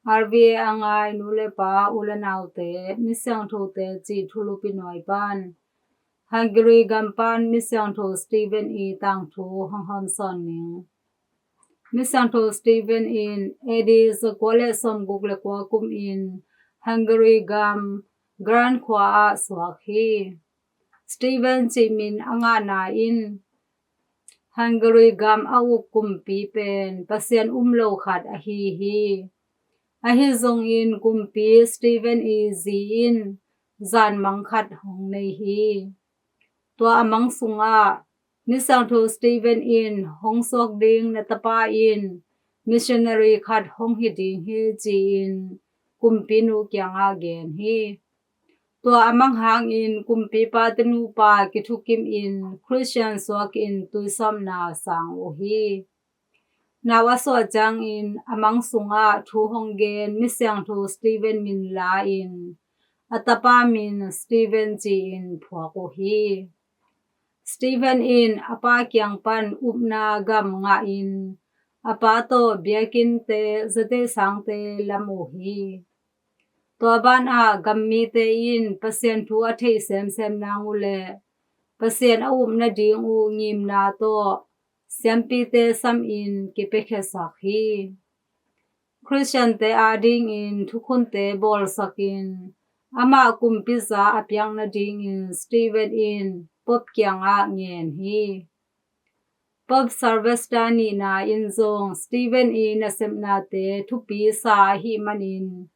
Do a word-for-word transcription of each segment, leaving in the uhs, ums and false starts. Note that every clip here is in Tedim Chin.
R V A a ngai nu le pa, u le naute, misiangthote cih thulupi nuai pan Hungary gam pan misiangtho Stephen i tangthu hong hawmsawn ning. Misiangtho Stephen in A D zakua le sawmguk le kua kum in Hungary gam Grand khua ah suak hi. Stephen cih min a ngahna in Hungary gam a uk kumpi pen Pasian um lo khat ahi hi. Ahi zongin kumpi Stephen i zi in zanmang khat hong nei hi. Tua a mang sungah misiangtho Stephen in hong suak ding na tapa in missionary khat hong hi ding hi ci-in kumpinu kiangah gen hi. Tua a mang hangin kumpipa te nupa kithukim in Christian suak in tuisawmna sang uh hi. Nau a suah ciangin a mang sungah thu hong gen misiangtho Stephen min la in a tapa min Stephen ci-in phuak uh hi. Stephen in a pa kiang pan upna gam ngah in a pa tawh biakinnte, zateisangte lam uh hi. Tua banah gammite in Pasian thu a theih semsem nang uh le Pasian a up nading uh ngimna tawh siampite sam in kipiakhiasak hi. Christiante adingin thukhunte bawlsakin amah kumpiza a piak nadingin Stephen in Pope kiangah ngen hi. Pope Sylvester nihna in zong Stephen i nasepnate thupi sa ahih manin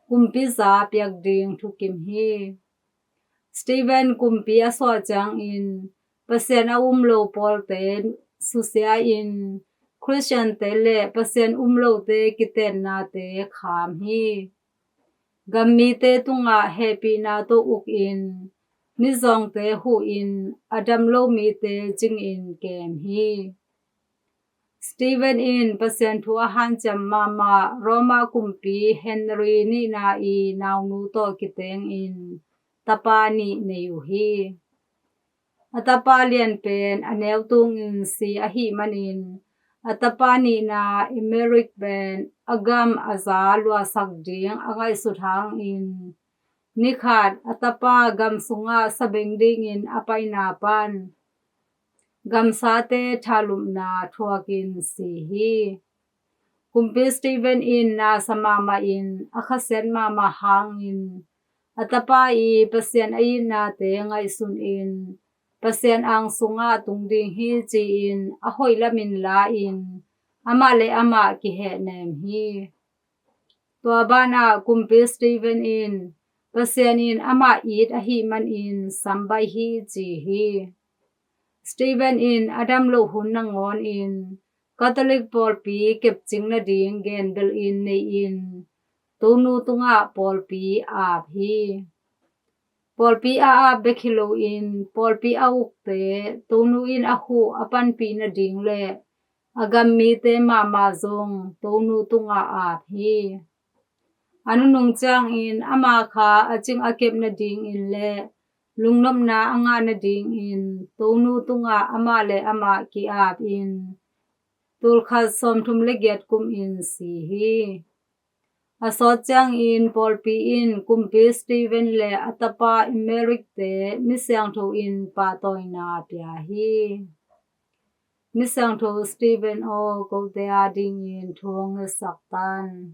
kumpiza piak ding thukim hi. Stephen kumpi a suah ciangin Pasian a um lo pawlte susia in Christiante le Pasian um lote kitennate kham hi. Gammite tungah hehpihna tawh uk in mizawngte huh in a dam lo mite cingin kem hi. Stephen in Pasian thu a hanciam mahmah Roma kumpi Henry nihna i naunu tawh kitengin tapa nih nei uh hi. A tapa lian pen a neu tungin si ahih manin a tapa nihna Emeric pen a gam a za luahsak ding a ngaihsut hangin nikhat a tapa gam sungah sabeng dingin a paina pan gamsate thalupna thuakin si hi. Kumpi Stephen in nasa mahmah in a khasiat mahmah hangin a tapa i Pasian a itnate ngaihsun in Pasian ang sungah tung ding hi ci-in a hoih lamin la in amah le amah kihehnem hi. Tua banah kumpi Stephen in Pasian in amah it ahih manin sambaih hi ci hi. Stephen in a dam loh hun nangawnin Catholic pawlpi kepcing nading genbelh in nei in Tonu tungah pawlpi a ap hi. Pawlpi a ap bek hi loin pawlpi a ukte Tonu in a huh a panpih nading le a gam mite mahmah zong Tonu tungah a ap hi. A nunung ciangin ama kha a cing a kep nadingin le lungnopna a ngah nadingin Tonu tungah amah le amah ki-ap in tulkhat sawmthum le giat kumin si hi. A sawt ciangin pawlpi in kumpi Stephen le a tapa Emeric-te misiangtho in pahtawina pia hi. Misiangtho Stephen aw, kote adingin thu hong ngetsak tan.